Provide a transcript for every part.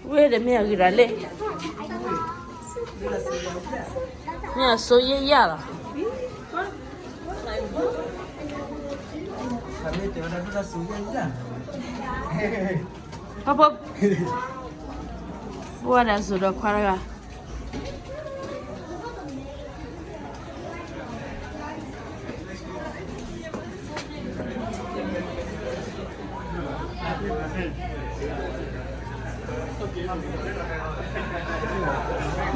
ဝဲဒီးမ့ၢ်အဂ့ၤဒၣ်လဲၣ်, မ့ၢ်အစိယဲၢ်ယဲၢ်လီၤ. ပှၤဒၣ်စိဒီးခွါတဂၤ ဒ်ဂ့ၤဒ်ဘၣ်,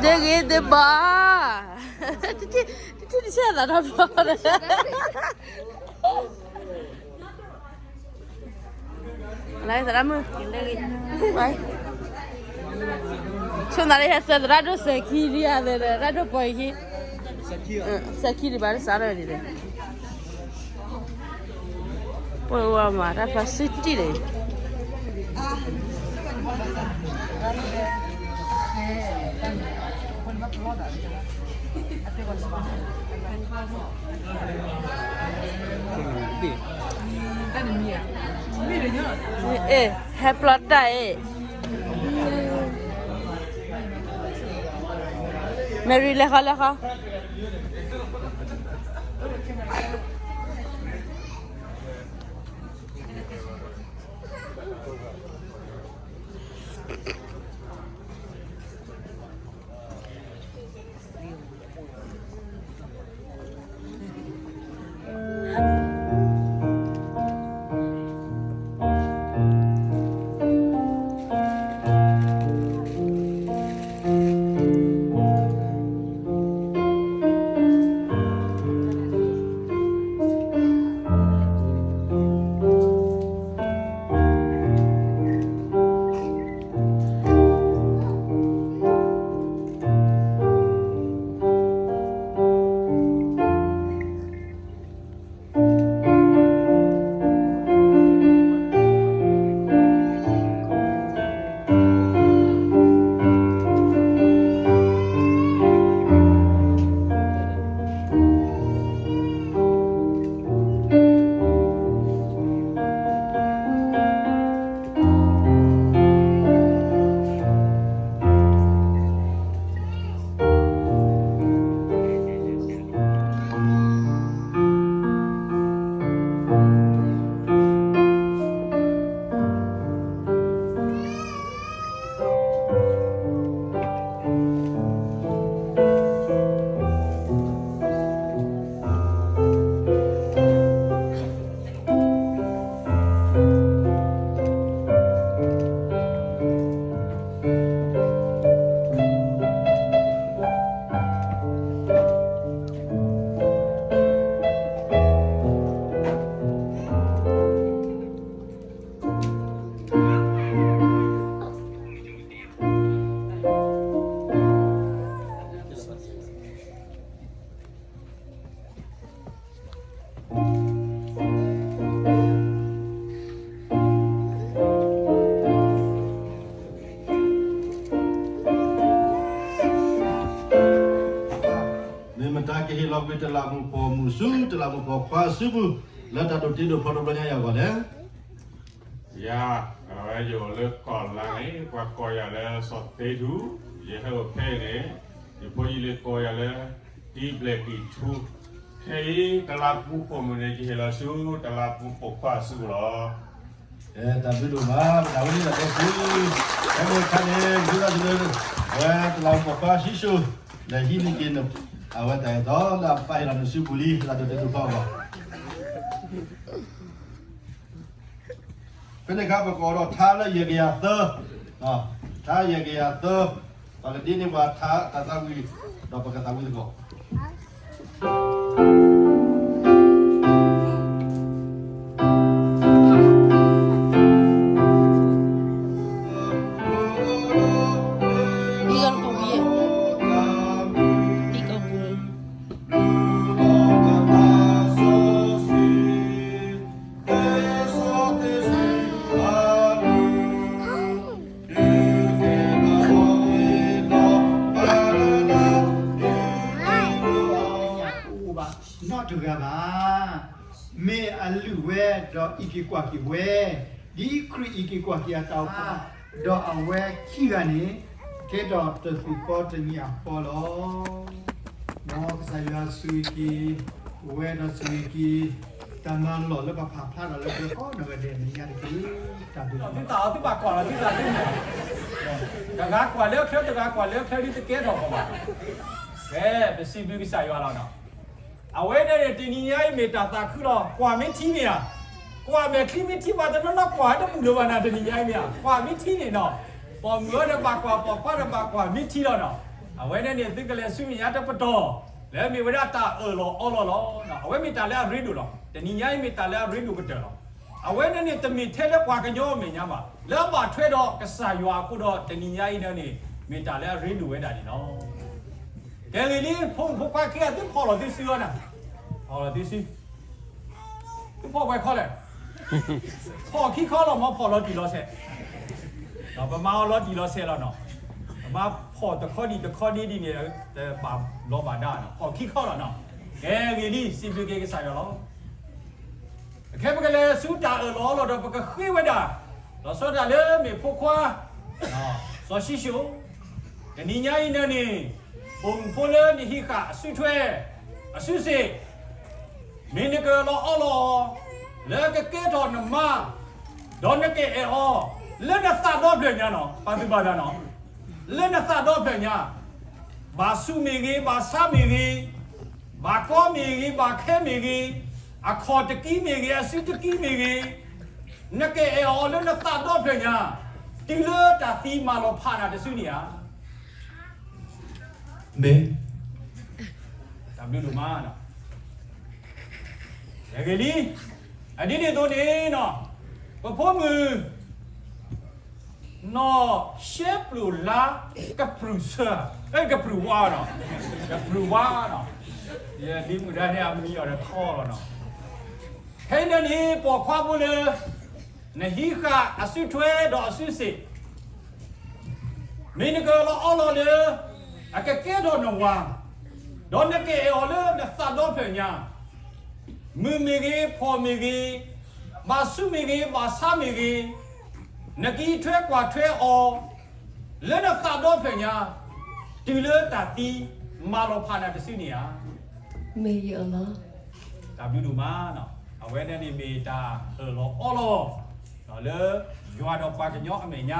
တထံၣ်တဆဲးသးထီၣ်ဘျီဒီး လၢသရၣ်မုၣ်, ဆိသးလၢဟဲစၢၤသရၣ်ဒိၣ်စဲၤခံဒံးဧါ, သရၣ်ဒိၣ်ပှၤအံၤခံ, စဲၤခံဒံးဘၣ်တစးထီၣ်ဒံး, ပှၤဝဲမၤတၢ်ဖျါစံတံၢ်န့ၣ် အဲ ဟဲပျီတၢ်အံၤ, မ့ၢ်ရံလဲၤဃီလဲၤဃီ.မ့ၢ်မတၤကဟ့ၣ်လီၤကွံာ်တလးမူးပိာ်မုၣ်ဆူ တလးမူးပိာ်ခွါစုပူၤ လၢတၢ်ဒိးတ့ဒိးဖျီတဘျီညါအံၤအဂီၢ်လဲၣ်. ယၤ, အဝဲယအိၣ်လၢကီၢ်လါန့ၣ် ပှၤကိးယၤလၢစီၤသ့ထူ, ယဟဲအိၣ်ဖဲအံၤန့ၣ် ယဖိယလံၤကိးယၤလၢ တံဘျဲၣ်ကံၢ်ထူ, ခဲအံၤ တလးပူၤပိာ်မုၣ်န့ၣ် ယဟ့ၣ်လီၤဆူ တလးပူၤပိာ်ခွါစုပူၤလီၤ. အဲ တၢ်ဘျုးဒိၣ်မး ပတၢ်ဝဲန့ၣ်ဒီးတဲဆူ ဖဲမုၢ်ခါန့ၣ် ဒုးဒၣ်တလၢ အဝဲတလးပူၤပိာ်ခွါဆံၣ်စိၤ လဲၤဟံးန့ၢ်က့ၤ အဝဲတၢ်အဲၣ်တီလၢအပၢ်ဟ့ၣ်လီၤနစုပူၤလံ လၢတၢ်ဒိးတ့ဒိးဖျီအဂီၢ် ဖဲန့ၣ်အခါ ပကိးဒီးထါလၢယဲၢ်ကယၤသၢ, ထါယဲၢ်ကယၤသၢ, ပကဒ်န့ၢ်ပှၤထါတၢ်သးဝံၣ် ဒီးပကသးဝံၣ်သကိး နီတဂၤဘၣ်. မ့ၢ်အလုၢ်ဝဲဒီးအံးက့ၤကွၢ်က့ၤဝဲ, ဒ်ခရံာ်အံးက့ၤကွၢ်က့ၤအတၢ်အိၣ်ဖှိၣ် ဒီးအဝဲခံဂၤန့ၣ် ကဲထီၣ်တသူၣ်ဃီတနံၤအဃီလီၤ. မ်ကစၢ်ယွၤဆိၣ်ဂ့ၤက့ၤ ပဝဲဒီးဆိၣ်ဂ့ၤက့ၤ တၢ်မၤလိာ်လၢပဖးဖျါထီၣ်လၢပှဲၤကိးနီၢ်ဂၤဒဲးမဲာ်ညါတက့ၢ်. တၢ်ဘျုးလီၤ. သုသးအီၤသုဘၣ်ကွၢ်လီၤသုသးသ့ၣ်မ့ၢ် တဂၤကွၢ်လၢချၢ တဂၤကွၢ်လၢချၢဒ်တကဲထီၣ်ဃီဘၣ်. ကဲ ပစံးဘျုးကစၢ်ယွၤလီၤနီၤ. အဝဲန့ၣ်န့ၣ် တနံၤညါအံၤမ့ၢ်တၢ်သးခုလီၤ. ကွၢ်မ့ၢ်ထံမ့ၢ်ဧါ, ကွၢ်မဲာ်ချံမ့ၢ်ထံ ပှၤတနီၤနီၤကွၢ်တဘူၣ်လၢၤဘၣ်နၤ တနံၤညါအံၤမ့ၢ်ဧါ, ကွၢ်မ့ၢ်ထံန့ၣ်နီၤ. ပိာ်မုၣ်အီၤဒီးဘၣ်ကွၢ် ပိာ်ခွါဒီးဘၣ်ကွၢ်မ့ၢ်ထံလီၤနီၤ. အဝဲန့ၣ်န့ၣ် သုကလဲၤဆူမဲာ်ညါတပတီၢ် လၢမ့ၢ်ဝဲဒၣ်တၢ်အၢၣ်လီၤအီလီၤလီၤ. အဝဲမ့ၢ်တၢ်လၢအရ့ဒိၣ်လီၤ. တနံၤညါအံၤမ့ၢ်တၢ်လၢအရ့ဒိၣ်ကတၢၢ်လီၤ. အဝဲန့ၣ်န့ၣ် တမ့ၢ်ထဲလၢပှၤကညီအမဲာ်ညါဘၣ်, လၢအဘၣ်ထွဲဒီးကစၢ်ယွၤအဃိဒီး တနံၤညါအံၤန့ၣ်န့ၣ် မ့ၢ်တၢ်လၢအရ့ဒိၣ်ဝဲဒၣ်န့ၣ်လီၤ. ကဲဂ့ၤလံ ဖိမုၣ်ဖိခွါခံဂၤ သုဖီၣ်လီၤသုစုအီၤနၤ, ဖီၣ်လီၤသုစု, သုဖီၣ်ပှဲၤခီလဲၣ်, ဖီၣ်ခံခီလီၤ မ့ၢ်ဖီၣ်လီၤတံၢ်လီၤဆဲး, ဒီးပမၤအီၤလီၤတံၢ်လီၤဆဲးလီၤနီၤ, ပမၤဖီၣ်တခီဒံးတခီဒ်ဒ်န့ၣ် တဘၣ်လီၤဘၣ်ဒါနီၤ, ဖီၣ်ခံခီလီၤနီၤ, ကဲဂ့ၤလံ စံးဘျုးက့ၤကစၢ်ယွၤလီၤ. အခဲပကလဲၤဆူတၢ်အၢၣ်လီၤအီလီၤဒီး ပကဃ့ဝဲဒၣ် လီၤဆီဒၣ်တၢ်လၢမ့ၢ်ဖိခွါ စီၤၡံၣ်စိၣ်, တနံၤညါအံၤန့ၣ်န့ၣ် ပိာ်မုၣ်ဖိလၢနဟံးဃာ်အစုထွဲ အစုစ့ၣ်, မ့ၢ်နကအၢၣ်လီၤအီလီၤအီၤ လၢကကဲထီၣ်နမါ, ဒီးနကအဲၣ်အီၤ လၢနသးဒီဖျၢၣ်ညါနီၤ, ပာ်သူၣ်ပာ်သးနီၤ, လၢနသးဒီဖျၢၣ်ညါ, ဘၣ်ဆူးမ့ၢ်ဂ့ၤ ဘၣ်ဆါမ့ၢ်ဂ့ၤ, ဘၣ်ကီမ့ၢ်ဂ့ၤ ဘၣ်ခဲမ့ၢ်ဂ့ၤ, အခီၣ်တကံမ့ၢ်ဂ့ၤ အစုတကံမ့ၢ်ဂ့ၤ, နကအဲၣ်အီၤလၢနသးဒီဖျၢၣ်ညါ, တုၤလၢတၢ်သံမၤလီၤဖးနၤတစုန့ၣ်ဧါ. မ့ၢ်, တၢ်ဘျုးဒိၣ်မးနီၤ, ဂ့ၤလံ, အဒ်န့ၣ်အသိးန့ၣ်နီၤ, ပဖိမုၣ် နီၢ်ရှဲပျိၢ်လါ ကပြုၢ်ဆၢ, အဲ ကပြုၢ်ဝါနီၤ, ကပြုၢ်ဝါနီၤ, ယလံမုၢ်ဒါန့ၣ် အမံၤအီၤဒီးထီလီၤနီၤ, ခဲအံၤန့ၣ်န့ၣ် ပိာ်ခွါဖိလၢ နဟံးဃာ်အစုထွဲဒီးအစုစ့ၣ်, မ့ၢ်နကအၢၣ်လီၤအီလီၤလၢ အကကဲထီၣ်နဝၤ, ဒီးနကအဲၣ်အီၤလၢနသးဒီဖျၢၣ်ညါ, မုၢ်မ့ၢ်ဂ့ၤ ဖီၣ်မ့ၢ်ဂ့ၤ, ဘၣ်ဆူးမ့ၢ်ဂ့ၤ ဘၣ်ဆါမ့ၢ်ဂ့ၤ, နကအံးထွဲကွၢ်ထွဲအီၤ လၢနသးဒီဖျၢၣ်ညါ, တုၤလၢတၢ်သံမၤလီၤဖးနၤတစုန့ၣ်ဧါ. မ့ၢ်ယအၢၣ်လီၤ. တၢ်ဘျုးဒိၣ်မးနီၤ, အဝဲန့ၣ်န့ၣ်မ့ၢ်တၢ်အၢၣ်လီၤအီလီၤ လၢယွၤဒီးပှၤကညီအမဲာ်ညါ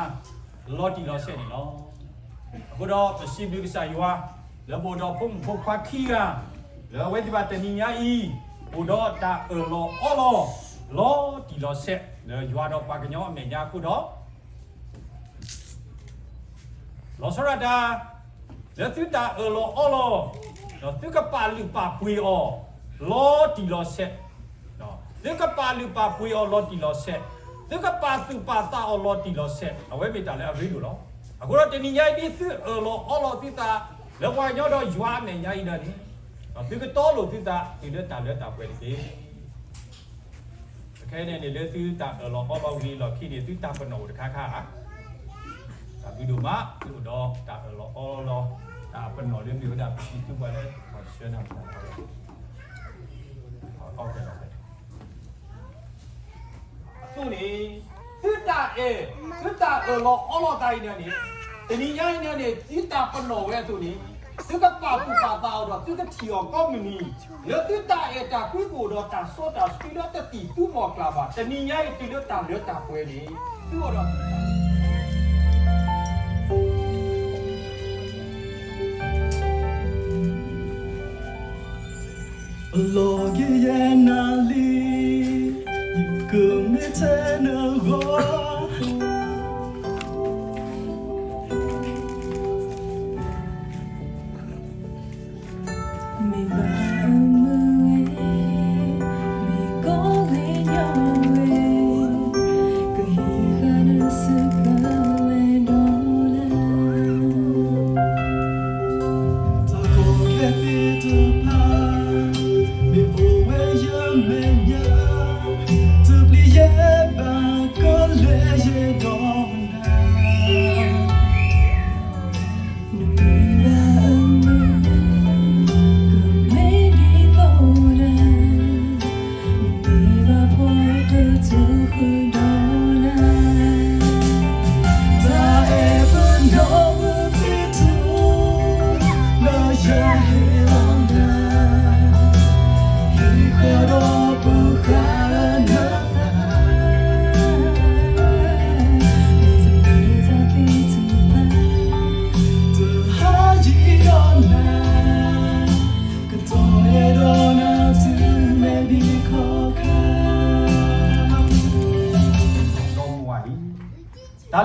လီၤတံၢ်လီၤဆဲးန့ၣ်လီၤ. အဃိဒီးပစံးဘျုးကစၢ်ယွၤ လၢပအိၣ်ဒီးဖိမုၣ်ဖိခွါခံဂၤ လၢအဝဲသ့ၣ်တဖၣ်တနံၤညါအံၤ အိၣ်ဒီးတၢ်အၢၣ်လီၤအီလီၤ လီၤတံၢ်လီၤဆဲး လၢယွၤဒီးပှၤကညီအမဲာ်ညါအဃိဒီး လီၤဆီဒၣ်တၢ် လၢသုတၢ်အၢၣ်လီၤအီလီၤ ဒီးသုကပာ်လုၢ်ပာ်ပှ့ၤအီၤ လီၤတံၢ်လီၤဆဲး, သုကပာ်လုၢ်ပာ်ပှ့ၤအီၤလီၤတံၢ်လီၤဆဲး, သုကပာ်သူၣ်ပာ်သးအီၤလီၤတံၢ်လီၤဆဲး, အဝဲမ့ၢ်တၢ်လၢအရ့ဒိၣ်လီၤ. အဃိဒီးတနံၤညါအံၤ ဒ်သုအၢၣ်လီၤအီလီၤသုသး လၢပှၤကညီဒီးယွၤအမဲာ်ညါအံၤဒီးန့ၣ်, ဒီးသုကတီလိာ်သုသး တုၤလၢတၢ်လၢတၢ်ပှဲၤတက့ၢ်. ခဲအံၤန့ၣ်န့ၣ် လၢသုတၢ်အၢၣ်လီၤအီလီၤဝံၤအလီၢ်ခံန့ၣ် သုတၢ်ပနီၣ်အိၣ်တခါခါဧါ. တၢ်ဘျုးဒိၣ်မး သုအိၣ်ဒီးတၢ်အၢၣ်လီၤအီလီၤ တၢ်ပနီၣ်လၢမ့ၢ်ဝဲဒၣ် ပစံးသုပှၤလၢ ပှၤဆှၢနၤပှၤ အသိးန့ၣ် သုတၢ်အဲၣ် သုတၢ်အၢၣ်လီၤအီလီၤသးအံၤန့ၣ်န့ၣ် တနံၤညါအံၤန့ၣ်န့ၣ် သုတၢ်ပနီၣ်ဝဲအသိးန့ၣ် သုကပာ်သူၣ်ပာ်သးအီၤဒီး သုကထံၣ်အီၤကိးမုၢ်နံၤ လၢသုတၢ်အဲၣ်တၢ်ကွံကအိၣ်ဒီးတၢ်စီတၢ်ဆှံလၢတသံၣ်သူမီၢ်ကျၢ်ဘၣ်. တနံၤညါအံၤတုၤလၢတၢ်လၢတၢ်ပှဲၤန့ၣ် သုအိၣ်ဒီးသုတၢ် လီၤက့ၤယဲနၤလံ ကမ့ၢ်ထဲနဂီၢ် မ့ၢ်ဘၣ်အမုၢ်ဂ့ၤ မ့ၢ်ကီၢ်ဂ့ၤညီဂ့ၤ ကဟံးဃာ်နစု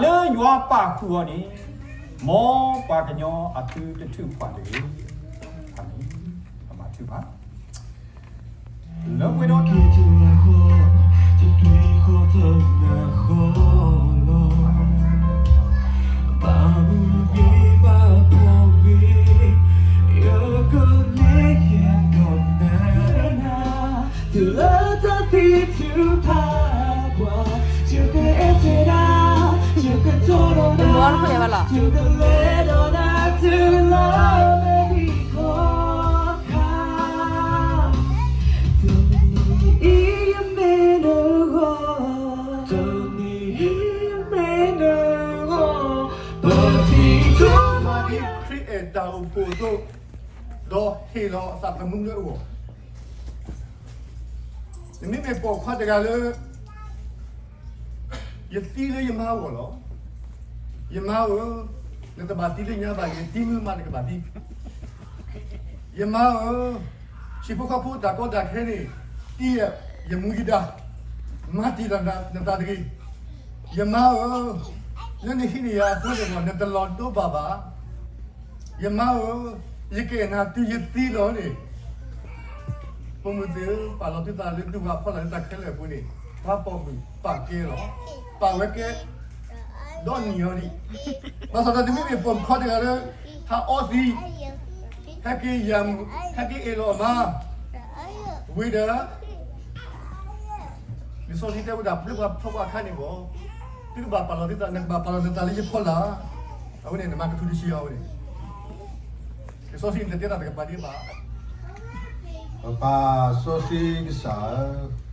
လၢယွၤပာ်ဃုာ်အီၤန့ၣ်, မ်ပှၤကညီအသုတထုးဖးတဂ့ၤ. အၤမ့ၣ်, ပမၤထုဘၣ်. လၢပှဲၤဒီးတၢ်ဃီ, တၢ်ဃီတနၢ်ဃီလီၤ, ဘၣ်မုာ်ဂ့ၤဘၣ်ဖှီၣ်ဂ့ၤ, ယကလဲၤဟဲဒီးနၤ, တုၤလၢတၢ်သံထုကဖးကွၢ်, ယကအဲၣ်ထဲဒၣ်, ယကတီၤဒီးနၤ, ယကလဲၤဒီးနၤတုၤလၢမဲာ်နံၤခီခါ, တနံၤအံၤယမ့ၢ်နဂီၢ်, တနံၤအံၤယမ့ၢ်နဂီၢ်, ပထံၣ်ထီၣ် ခရံာ်အဲၣ်တၢ်အိၣ်ဖှိၣ်အသိး, ဒီးဟ့ၣ်လီၤအသးသမူလၢအဂီၢ်, နမ့မ့ၢ်ပိာ်ခွါတဂၤလၢ ယသံလၢယမါအဂီၢ်လီၤ. ယမါဧၢ, နတဘၣ်သံလၢညါဘၣ်, ယသံမုၢ်မးနကဘၣ်သံ. ယမါဧၢ, ဟံၣ်ဖိဃီဖိတၢ်ကီတၢ်ခဲန့ၣ်, သံယမူယဒါ, မၤတ့ၢ်ဒီးနသးတဂ့ၤ. ယမါဧၢ, လၢနဟံးန့ၢ်ယၤအဃိန့ၣ်ဒီး နတလီၤဒိဘၣ်ဘၣ်. ယမါဧၢ, ယကအဲၣ်နၤတုၤယသံလီၤန့ၣ်. ပိာ်မုၣ်သ့ၣ်ဧၢ, ပာ်လီၤသုသးလၢဒူၣ်ဝၤဖီလာ်လၢတၢ်ခဲလၢာ်အပူၤန့ၣ်, ပှၤပိာ်မုၣ်ပာ်ကဲလီၤ. ပာ်ဝဲကဲ ဒီးနံၤအီၤဒံး, ဘၣ်ဆၣ်ဒီးနမ့မ့ၢ်ပိာ်ခွါတဂၤလၢ ဟးအီသံ, ဟဲက့ၤယၤမုၢ်, ဟဲက့ၤအ့ၣ်လိာ်အမါ, ဝံၤဒီး လံာ်စီဆှံတဲဝဲဒၣ် လၢပှၤဖီပှၤခါန့ၣ်ဘၣ်, သုတဘၣ်ပာ်လီၤသုသး, နကဘၣ်ပာ်လီၤနသးလၢယဖီလာ်. အဝဲန့ၣ် နမၤကထူတဆံအီၤဝဲန့ၣ်, လံာ်စီဆှံန့ၣ်တတဲတၢ်တကပၤဒံးဘၣ်. ပပၢ်စီဆှံကစၢ်ဧၢ,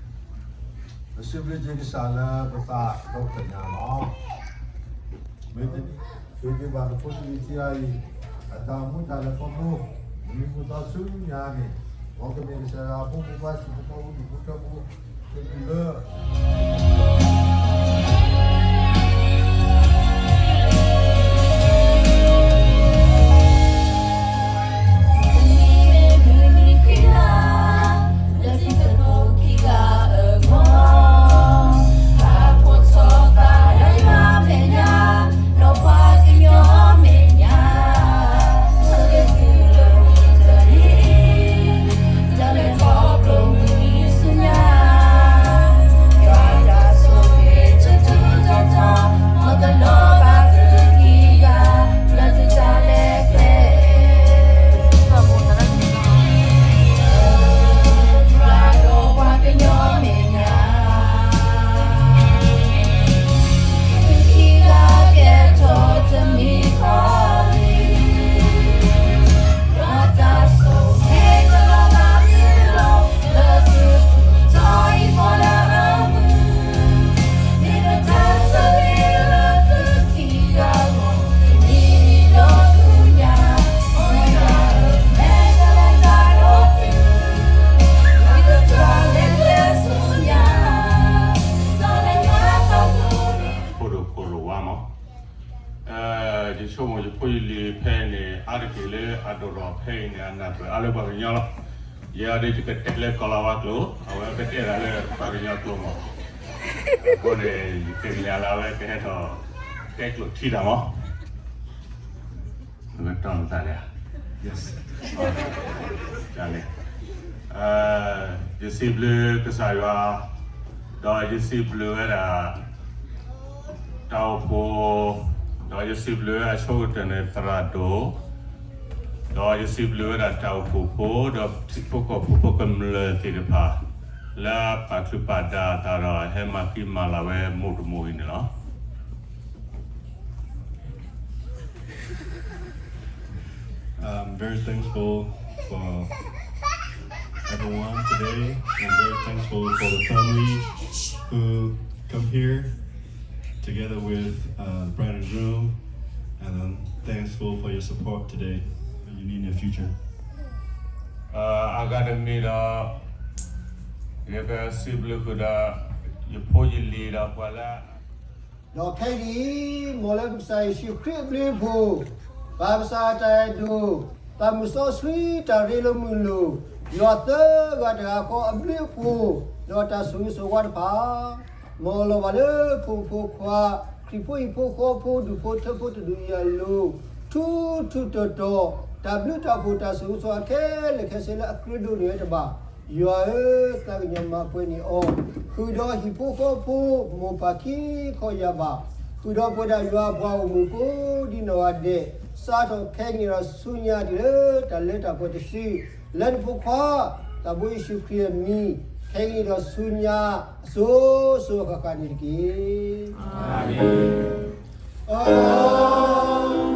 ပစံးဘျုးက့ၤကစၢ်လၢပသးဒီဖျၢၣ်ညါလီၤ. မ့ၢ်သုးက့ၤဘၣ်နဖိတမံၤထံအံၤ, အတၢ်အိၣ်မူတၢ်လဲၤခီဖျိ, နမံၤဟူသီဆူညါန့ၣ်, မ်ကမ့ၢ်ကစၢ်ယွၤအဖိမုၣ်ဖိခွါဟံၣ်ဖိဃီဖိဒူၣ်ဖိထၢဖိ, တမံၤလၢဖိဒိၣ်ဖိလိာ်ဝါမး, ယဆိကမိၣ်ယဖိယလံၤဖဲအံၤန့ၣ် အါတက့ၢ်လၢအဒိၣ်ထီၣ်ဖဲအံၤန့ၣ် အနၢ်ပၢၢ်အါလၢပှၤကညီလီၤ. ယဲဒၣ်ယကတဲလၢကီၤလၤဝါကျိာ်, အဝဲကတဲတၢ်လၢပှၤကညီကျိာ်မး, အဃိန့ၣ် ယသ့ၣ်ညါလၢအဝဲကဟဲထီၣ်တဲကျိာ်ထံတၢ်မး. အဝဲတီၢ်မသးလဲၣ်, ယစံးဘျုးကစၢ်ယွၤ, ဒီးယစံးဘျုးဝဲဒၣ် တၢ်အိၣ်ဖှိၣ်, ဒီးယစံးဘျုးဝဲအဆိကတၢၢ်န့ၣ်သရၣ်ဒိၣ်, ဒီးယစံးဘျုးဝဲဒၣ်တၢ်အိၣ်ဖှိၣ်ဖိ, ဒီးထံဖိကီၢ်ဖိဖိကမျၢၢ်သ့ၣ်တဖၣ်, လၢအပာ်ချုးပာ်ဒၣ်အသးဒီး ဟဲမၤဃံမၤလၤဝဲမုၢ်တမုၢ်အံၤန့ၣ်လီၤ. I'm very thankful for everyone today and very thankful for the family who come here together with uh, the bride and groom, and I'm thankful for your support today for your near future. အဂၤတမံၤဒီး ယကစံးဘျုးဃုာ်ဒီး ယဖိယလံၤဒီးပှၤလၢ ဒီးခဲအံၤ မ်လၢပကစၢ်ယ့ၣ်ၡူးခရံာ်အဘျုးအဖှိၣ်, ပၢ်ကစၢ်အတၢ်အဲၣ်ဒိၣ်, သးမုၢ်စီဆှံတၢ်ရ့လိာ်မုာ်လိာ်, ယွၤသၢဂၤတဂၤဃီအဘျုးအဖှိၣ်, ဒီးတၢ်ဆိၣ်ဂ့ၤဆိၣ်ဝါတဖၣ်, မ်လီၤဘၣ်လၢဖိမုၣ်ဖိခွါ, ခ တံၤဖိဟံၣ်ဖိဃီဖိ ဒူၣ်ဖိထၢဖိတဒူၣ်အံၤအလိၤ, ထူထူတီၤတီၤ, တၢ်ဘျုးတၢ်ဖှိၣ်တၢ်ဆိၣ်ဂ့ၤဆိၣ်ဝါခဲလၢာ်ခဲဆ့လၢအကြၢးဒိးန့ၢ်ဝဲတဘၣ်. ယွၤဧၢ, သးကညီၤမၤပှဲၤန့ၢ်အီၤ, ဃုာ်ဒီးဟံၣ်ဖိဃီဖိ မိၢ်ပၢ်ခံခီယၢ်ဘး, ဃုာ်ဒီးပဝဲဒၣ်ယွၤအပှၤဂီၢ်မုၢ်ကိးဒံနီၢ်ဂၤဒဲး, စးထီၣ်ခဲကနံၣ်ဒီးဆူညါတုၤလၢတၢ်လၢတၢ်ပှဲၤတစု, လၢနဖိခွါ သးဘိယ့ၣ်ၡူးခရံာ်အမံၤ, ခဲကနံၣ်ဒီးဆူညါ အစိၤစိၤအဃၣ်ဃၣ်န့ၣ်တက့ၢ်. အၤမ့ၣ်.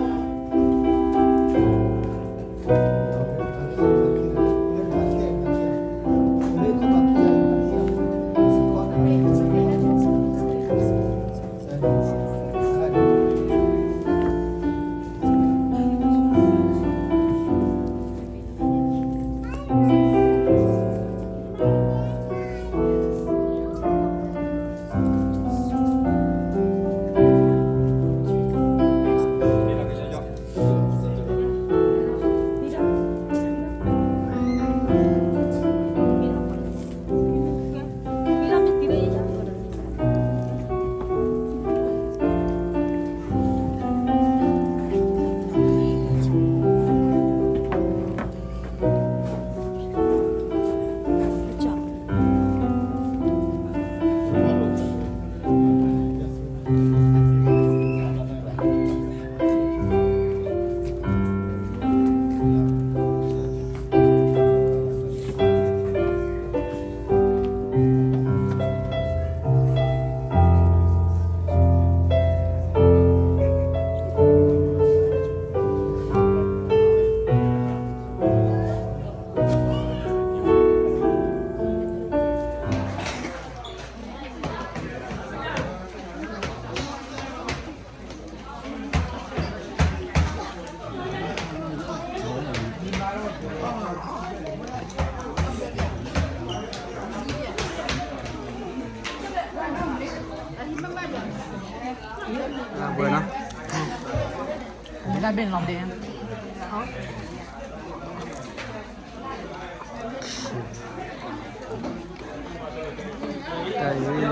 တၢ်အံၤ တၢ်အံၤ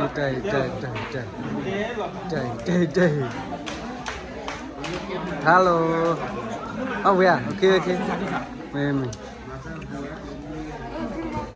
တၢ်အံၤ တၢ်အံၤ တၢ်အံၤ တၢ်အံၤ Hello. အဝဲ OK, OK. မ့ၢ်, မ့ၢ်.